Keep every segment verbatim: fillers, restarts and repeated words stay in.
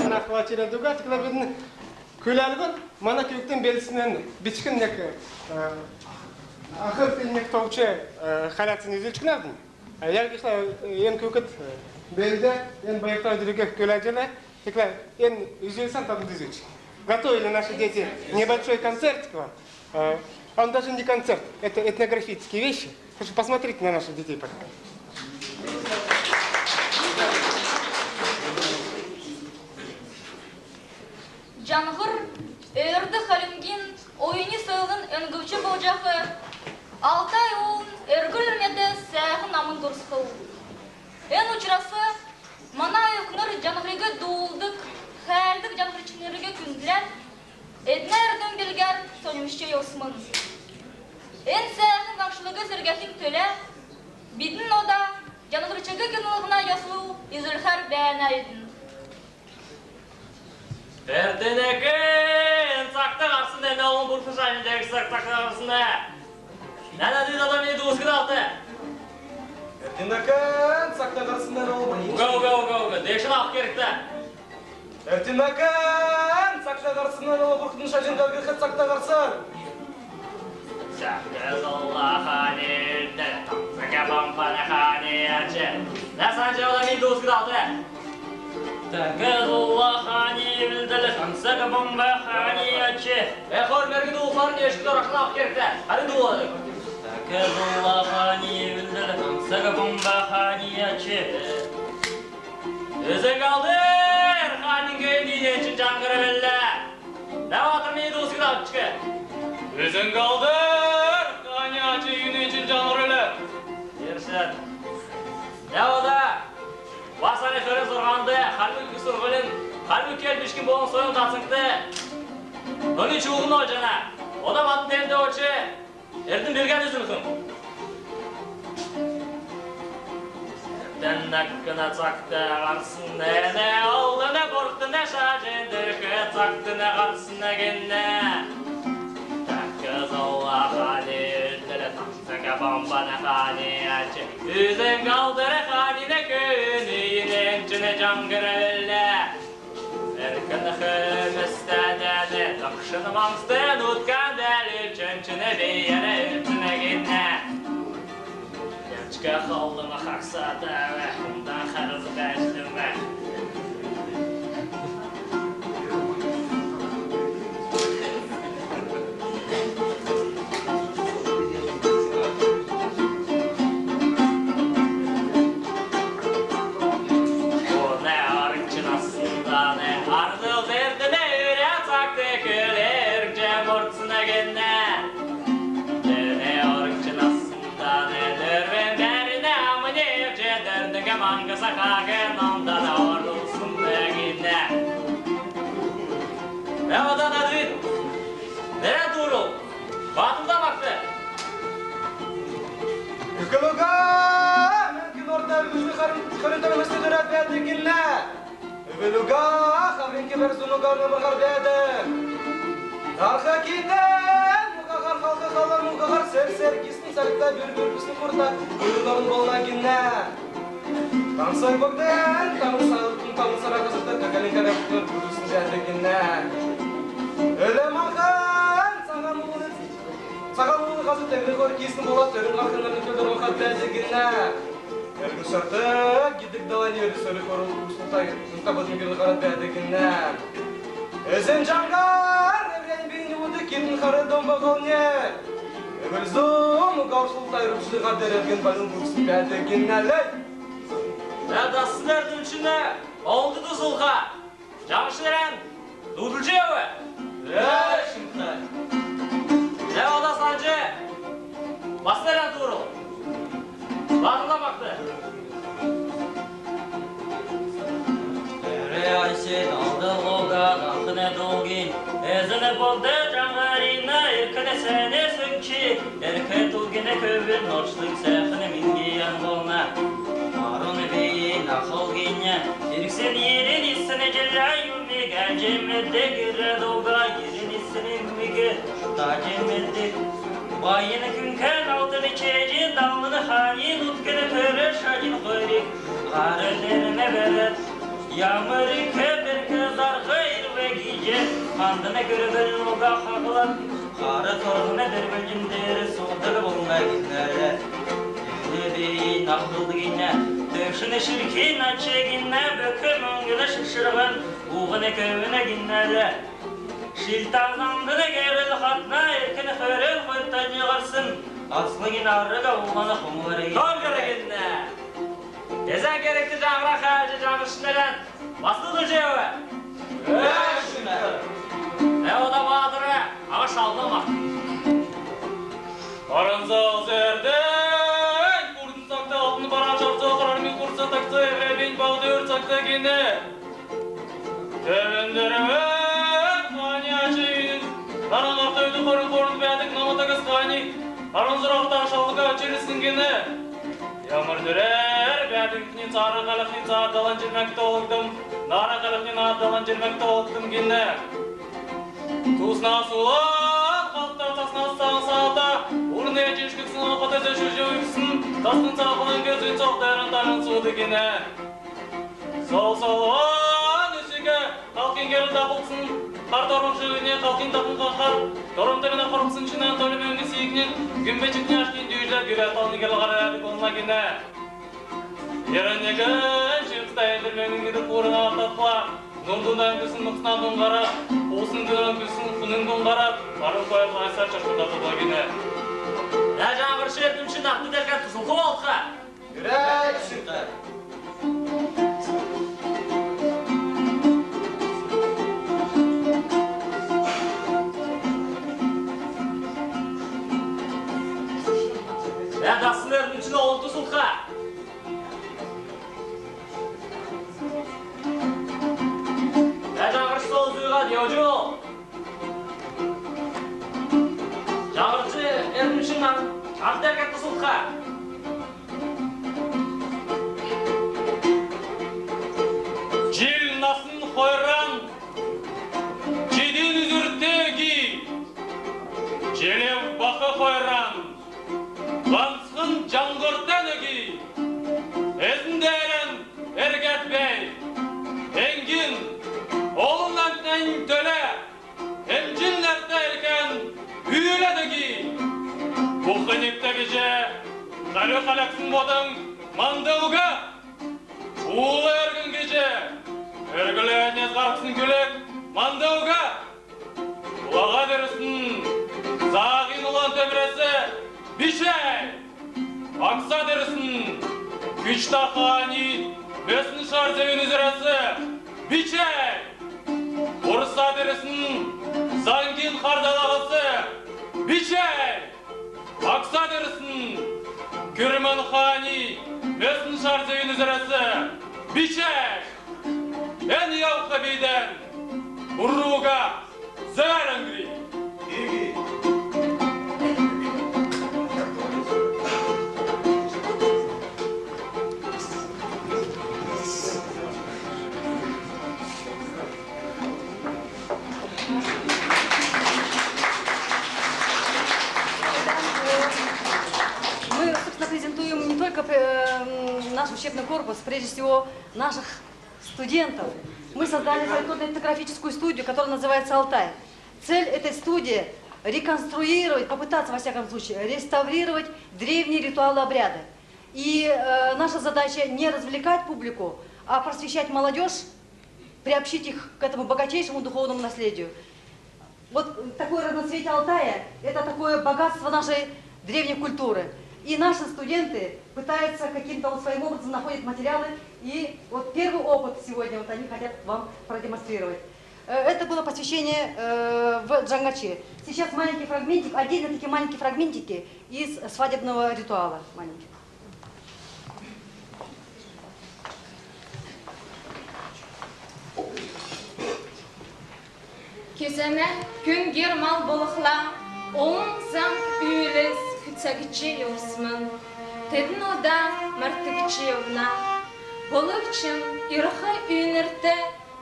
Нахлачира дуга тикләбин. Күләлһн мана күүкдин белдснән бичкн нег, э, ахр тиим нег товч, э, хәләцин үзүлчкнәвидн. Э, яг ишта, э, эн күүкд, э, белдә, эн байрта өдриг күләҗәнә. Тиклә эн үзүлсән тадн үзүлч. Готовили наши дети небольшой концертик вам. Э, он даже не концерт, это этнографические вещи. Так что посмотрите на наших детей пока. Җаңһр — өөрдг хальмгин оюни сойлын өңгч болҗах Алтай улсин эргүл мет сәәхн амн дурсхл. Эн учрас мана өвкнр Җаңһриг дуулдг, хәәлдг җаңһрчнриг күндләд, эднә эрдм-билгәр соньмсҗ йовсмн. Эн сәәхн заңшлиг сергәхин төлә бидн ода Җаңһрчиг кинлһнә йослл үзүлхәр бәәнәвидн. Эртнәк цагт һарсн, эн олн бурхд шаҗн дәкәд цагт һарсн. Нәәнәд ода мини дууцк давт. Эртнәк цагт һарсн, эн олн бурхд. Уга, уга, уга, уга. Дәкәд авх кергтә. Эртнәк цагт һарсн, эн олн бурхд шаҗн дәкәд цагт һарсн. Тәк зулла хаани эвдлдл, таңсг бамбана хаани ач. Нәәнәд ода мини дууцк давт. Тәк зулла хаани эвдлдл, таңсг бамбана хаани ач. Э, хор мергн дуулхар, нешк дорашн авх кергтә. Хәлән дуулад. Тәк зулла хаани эвдлдл, таңсг бамбана хаани ач. Үзң галдр, хаанин күүн энчн җаңһрвлла. Нә, батр, мини дууцк давтчк. Үзң галдр, хаани ач, энчн җаңһрвлла. Ирсәд. Нә, ода бас ана хөрн зурһанд хальмг сурһулин, хальмг кел, бичгин болн сойлын даснгт номин чуулһн болҗана. Ода батн тенд одҗ эрдм-билгән үзүлхмн. Эртнәк цагт һарсн, эн олн бурхд шаҗн дәкәд цагт һарсн гинә. Тәк зулла хаани эвдлдл, таңсг бамбана хаани ач. Үзң галдр, хаанин күүн энчн җаңһрвлла. Эркн хөөмстән, дәкәд токшн маңһст, нутган дәәлвчн, чигн бийәр элчн гинә. Ячка халлм хагсад, ундан харс бәәҗ. Ода арһ чигн асндан, арһ зерднә үрә цагт, көлә өргҗ мордсн гинә. Төнә арһ чигн асндан, дөрвн бәәрн амнь эвдҗ, дөрдгә маңһс хаһ намдан орулсн гинә. Нә, ода тадн нерән туурул. Батлдан магтад. Үкл уга, мөңкин орта үгү хөрн, хөрн төгмәс төрәд бәәдг гинә. Үвл уга, хаврин кевәр зун уга номрһар бәәдг. Харһ китән угаһар, халх халын угаһар, сер-сер кисн цагта, бүрбүр кисн хурта, бүрүн орн болна гинә. Таңһсар богдн, таңһсар, таңһсар һазрт төгәлин кәрәд бүрүсн бәәдг гинә. Өлә-махн, цаһан улс, цаһан улс һазрт эврә хойр кисн болад, төрин һархнарн көлдән махад бәәдг гинә. Эргү сөрт гидг далан өрү сөрү хорул устай, уста бодн гүрн һарад бәәдг гинә. Эзн Җаңһр эврәннь бийнь уудг, китн хар домб болнь. Эврәннь зун уга орсулта үргҗ һар дерәдгн балун бүрсн бәәдг гинә лә. Нә, дасн эрдмчнр олнд тусхла, җаңһрчнран дуудулҗ йовв. Нә, ода санҗ бас нерән туурул. Батлдан магтад. Эврә айсин алдл уга һатн дуулгинь. Эзн Богд Җаңһрин иркн сән сүнч. Эрк тулгин көвүн орчлң сәәхн миңһн болна. Харун бийнь ахлгинь. Иргсн йирн йисн җилә юмиг әҗм дегрәд уга йирн йисн Аҗин меддг, байн күңкән алтн чееҗ, далн хаанин утк төр шаҗн хойриг һар деернь бәрәд. Ямр кедр кедр зарһ ирв гиҗ, хандн гөрвлн уга хаһлад, хар торһна дервлҗн деер сууһад болна гинәлә. Эвнә бийиннь наһлдг гинә, төвшн ширкин ач гинә, бөк мөңгн ширшрһн уһн көвүнә гинәлә. Шилтә замдын герл хатна, эркн хөрн хойрта җиһарсн, аслң ин арһ улан хомлриг. Тор гергнә. Эзән гергт җаңһрах хәәҗ, җаңһрчнран басл җәв. Эшнә. Э, ода баадр, ага шалһлмах. Аран зал зәрдән хурдн цагт алтн баран шарцо харармин хурса тагц эврәбин баһ дөөр цагт гинә. Төвн дөрвн хаани ачнь наран артойд хөрн хойрт бәәдг Намтагас хаани аран зурахта шалһлһна учрсн гинә. Ямр дөрәр бәәдгтнь цааран хәләхнь цаар далан җирһәңгт олгдм, нааран хәләхнь наар далан җирһәңгт олгдм гинә. Туснас улан халта, таснас саан саата, урн эдҗ ишксн, хот эзлҗ ишксн, тасн цаахлң гер зүүн цох дәрән талн суудг гинә. Сол солван өсиг халхин герл дахулсн, хар тормшгнь халхин дахн ханхар, тормтгнь хорксн чинән тол мөңгн сиикнь, гүмбәчкнь ашнь дүүҗләд, гүрәд талн герл һарад болна гинә. Ирнг чиркстә эндр мөңгн гидг хурна татла, нундан күсн нукснан дуңһарад, усн гүнән күсн хунын дуңһарад, арн хойр хайсар чашкта тодлна гинә. Ә җаңһрч эрдмч нартн делкәд туслх болтха. Грәй ширтә. Ә дассн эрдмчнь олн туслха. Ә җаңһрч сол зүүһәд йовҗ бол. Җаңһрч эрдмчнь нартн делкәд туслха. Җил насн хойран җидин үзүртә өги, җилв баһ хойран һанцхн җаңһрта өги. Эзн дәәрән эргәд бәй, эңгин олн әмтнә төлә эмчн нертә эркән үүләд өгий. Бухн икдә гиҗ хәрү хәләгсн бодң манд уга. Уулын өргн гиҗ өргүләнәс һарһсн күләг манд уга. Уга дөрвсн зааһин улан төмрәс бичәй. Агса дөрвсн күчтә хаани мөсн шар зөвин үзүрәс бичәй. Урса дөрвсн заңгин хар далаһас бичәй. Агса дөрвсн күрмн хаани мөсн шар зөвин үзүрәс бичәй. Эн йовх бийдән урн уга зәәрән грий. Мы, собственно, презентуем не только, э, м, наш учебный корпус, прежде всего, наших студентов. Мы создали фольклорно-этнографическую студию, которая называется «Алтай». Цель этой студии — реконструировать, попытаться, во всяком случае, реставрировать древние ритуалы, обряды. И, э, наша задача не развлекать публику, а просвещать молодёжь, приобщить их к этому богатейшему духовному наследию. Вот такое разноцветие Алтая — это такое богатство нашей древней культуры. И наши студенты пытаются каким-то вот своим образом находят материалы. И вот первый опыт сегодня вот они хотят вам продемонстрировать. Э, это было посвящение, э, в Джангачи. Сейчас маленький фрагментик, отдельно такие маленькие фрагментики из свадебного ритуала. Маленький. Кезәнә күн гер мал болхла, олн заң-үүлс күцәгдҗ йовсмн. Тедн ода мартгдҗ йовна. Болв чигн ирх үйнрт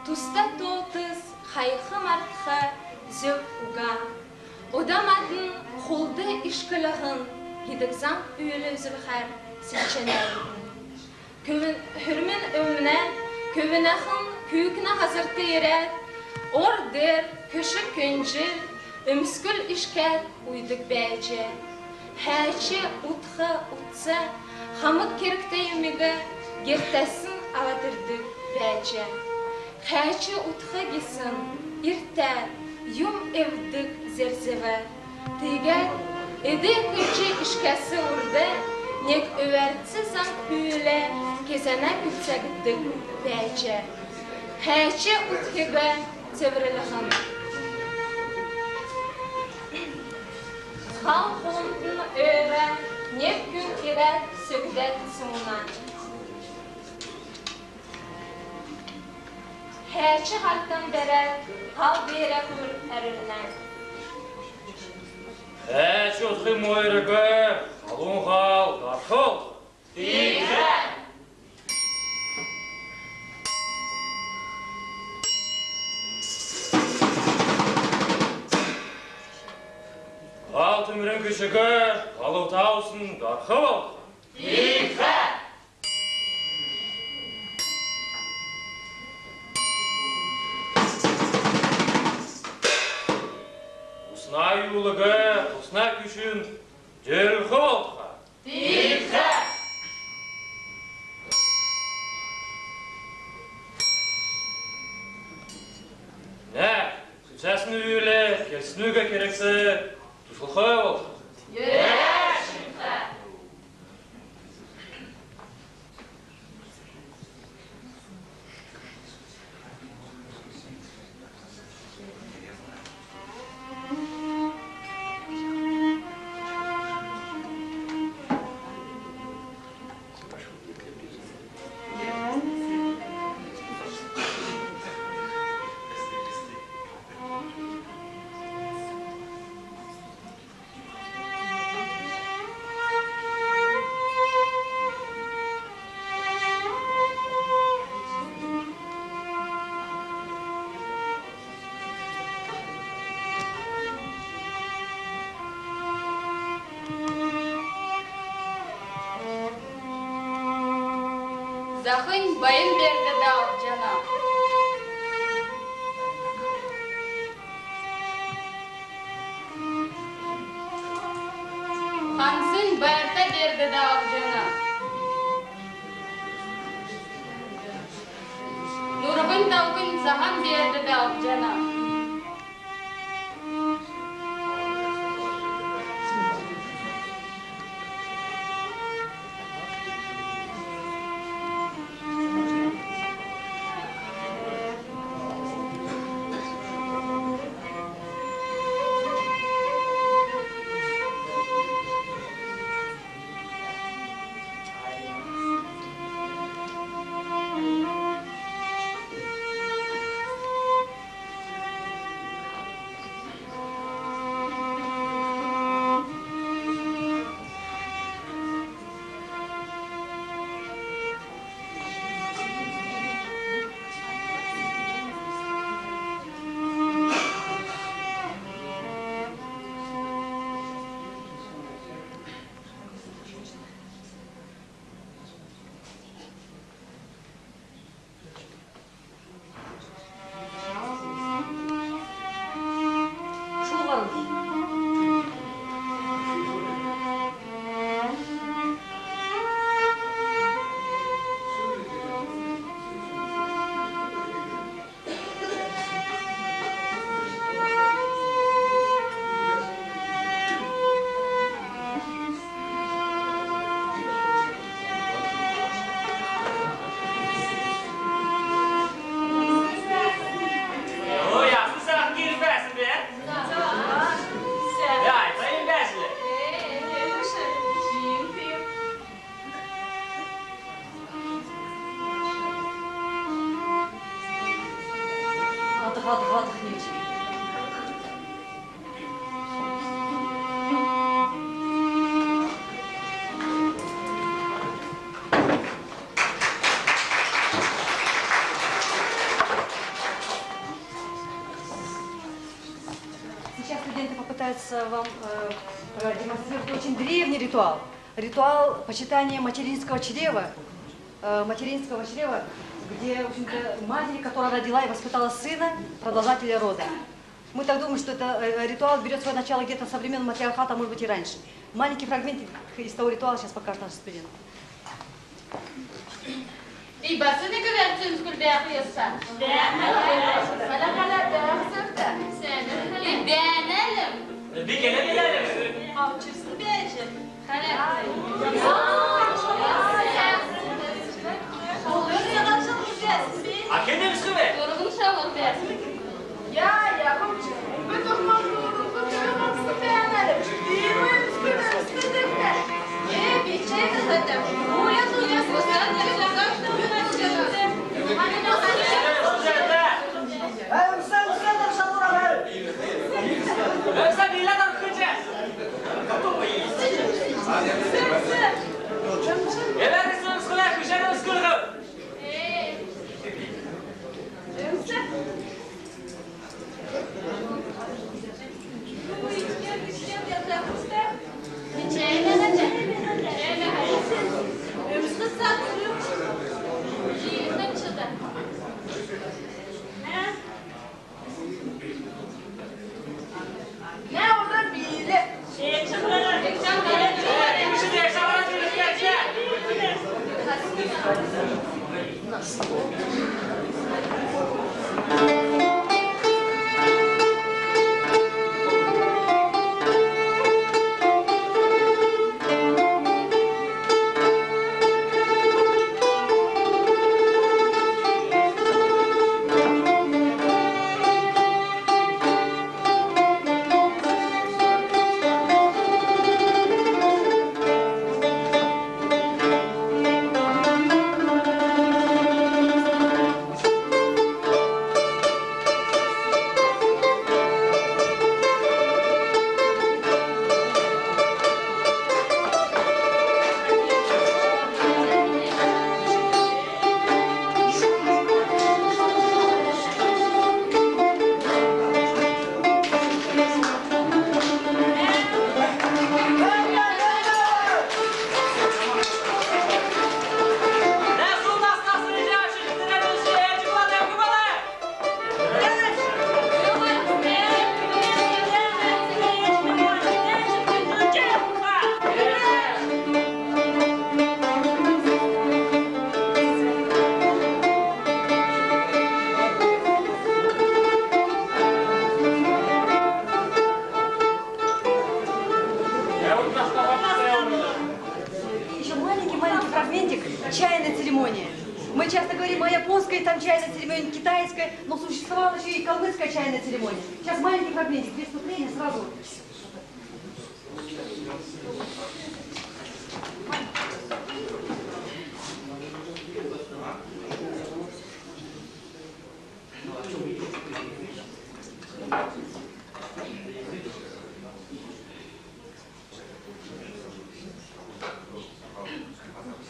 туста тоот хайх мартх зөв уга. Ода мадн хулд ишклһн гидг заң үүл үзүлхәр седчәнәвидн. Көвүн, хөрмин өмнә көвүнәхн күүкнә һазрт ирәд, ор деер көшг көнҗл, өмскл ишкәд уйдг бәәҗ. Хәәч утх утц хамг кергтә юмиг гертәсн авад ирдг бәәҗ. Хәәч утх гисн иртә, юм эвддг зер-зев. Тиигәд эд-эдг ишкәс урд нег өвәрц заң үүл кезәнә күцәгддг бәәҗ. Хәәч утхиг цеврлһн. Хал хулдын өөр нег күн ирәд сөгдәд сууна. Хәәч хальдан бәрәд, хал деер хүвр әрвлнә. Хәәч утхин мойриг халун хал дархв. Тиигхә. Хал түмрин күчиг халвта усн дархв. Тиигхә. Усна юлиг усна күчн җөрлх болтха. Тиигхә. Нә, күцәсн үүл келсн үг кергт туслх болтха. Йөрәшнхә. Захнь байн бердәд авҗана. Ханснь байрта бердәд авҗана. Нурһнь давхнь заһан бердәд авҗана. Сейчас студенты попытаются вам э, продемонстрировать очень древний ритуал. Ритуал почитания материнского чрева, э, материнского чрева, где, в общем-то, матери, которая родила и воспитала сына, продолжателя рода. Мы так думаем, что это э, ритуал берет свое начало где-то со времен матриархата, а может быть и раньше. Маленький фрагментик из того ритуала сейчас покажут наши студенты. Бийбасн ик вән цемскүл бәәх йоста. Хәлә-хәлә бәәх сөртә. Сән. Бәәнәлм. Бикәлә бәәнәлм. Авчирсн бәәҗ. Хәлә. Акедемскве. Торгын шавыр бәәсн. Еще маленький-маленький фрагментик. Чайная церемония. Мы часто говорим о японской там чайной церемонии, китайской, но существовала еще и калмыцкая чайная церемония. Сейчас маленький фрагментик, без вступления, сразу.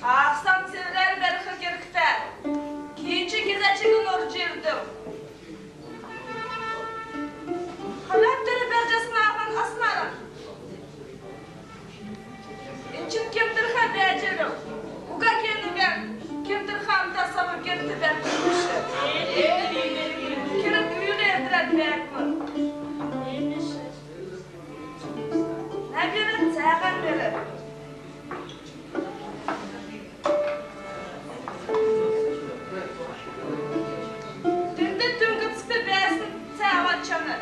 Аарһсн цеврәр бәрх кергтә. Киичин кезә чигн орҗ ирдв. Ханад тер бәрҗәсн ааһан аснарн. Энчн кемтрхә бәәҗ ирв. Уга кенүгән кемтрхә амта сав герт бәргдмш. Керг-үүлә эвдрәд бәәгмн. Нәәмн цәәһән бәрв. Түүнд түңгцд бәәсн цә авад чанр.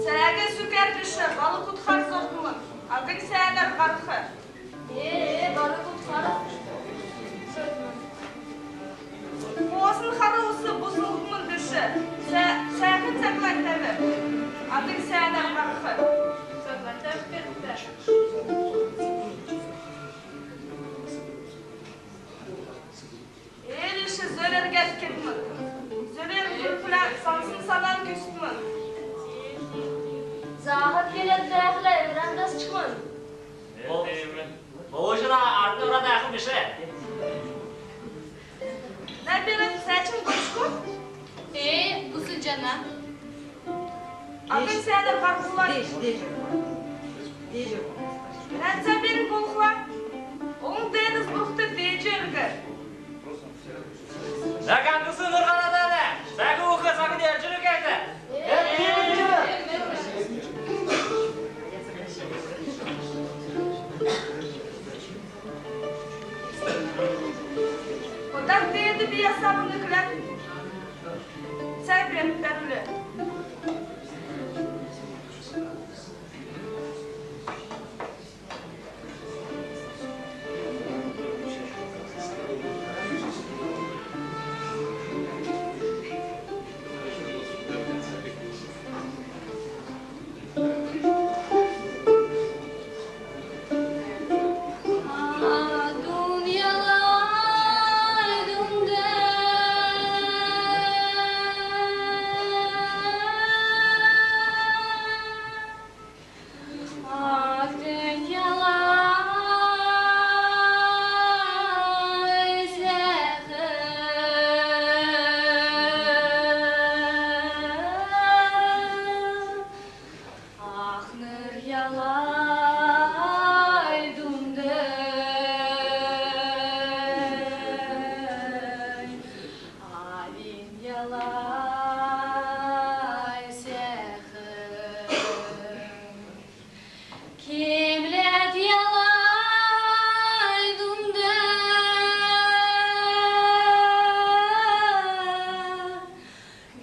Цәәг сүкәр биш, балһсн утхар зурдмн, адң сәәнәр һарх. Э, э, балһсн утхар. Хоосн хар ус бузлдмн биш, цә-, цәәһән цәглән тәвв, адң сәәнәр һарх. Цәглән тәвх кергтә. Эр иш зөөр эргәд кергмн. Зөөр күрклә сансн санан күцтмн. Заһад келәд бәәхлә, өрән дасчк Сәәнәр харһулар. Дееҗ, дееҗ. Дееҗ. Рәнцә белн болхла, олн деедс бурхд дееҗ өрг. Дәкәд дусн нурһана дәәнә. Сәәх ух саг дәрҗ үргәт. Ода деед бийәс авн өгләд, цә бәрүлә. Ахнр ялай дундынь, авин ялай сәәхн. Кемләд ялай дундынь,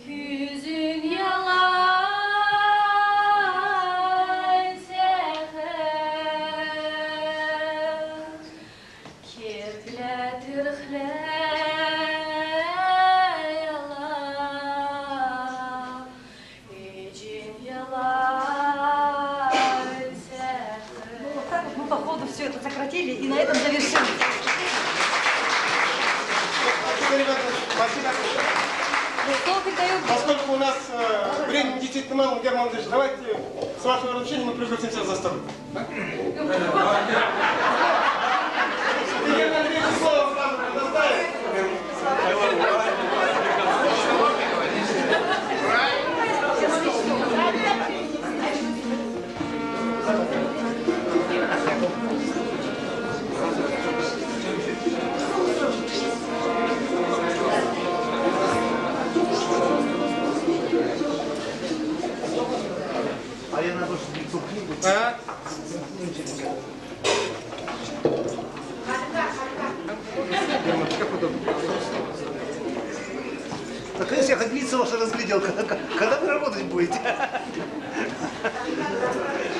күзн ялай сәәхн, кертлә, төрхлә яла. Ну, вот так вот мы по ходу всё это сократили и на этом завершим. Спасибо. Слово передаю. Поскольку у нас э, времени действительно мало, Герман Андреевич, давайте с вашего разрешения мы пригласим всех за стол. А я надо, чтобы книгу. А? Наконец я Хагмитцева разглядел, когда, когда вы работать будете.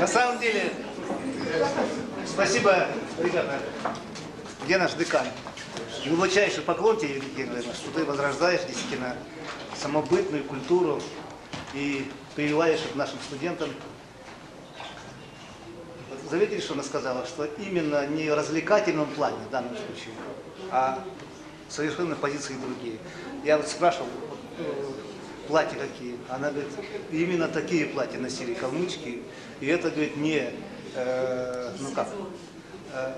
На самом деле, спасибо, ребята. Где наш декан? Глубочайший поклон тебе, Евгений Владимирович, что ты возрождаешь действительно самобытную культуру и прививаешь это нашим студентам. Вот заметили, что она сказала, что именно не в развлекательном плане в данном случае, а совершенно позиции другие. Я вот спрашивал, вот, э, платья какие? Она говорит, именно такие платья носили калмычки, и это, говорит, не, э, ну как, э,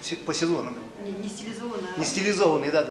се- по сезонам. Не, не стилизованная. Не стилизованные, да.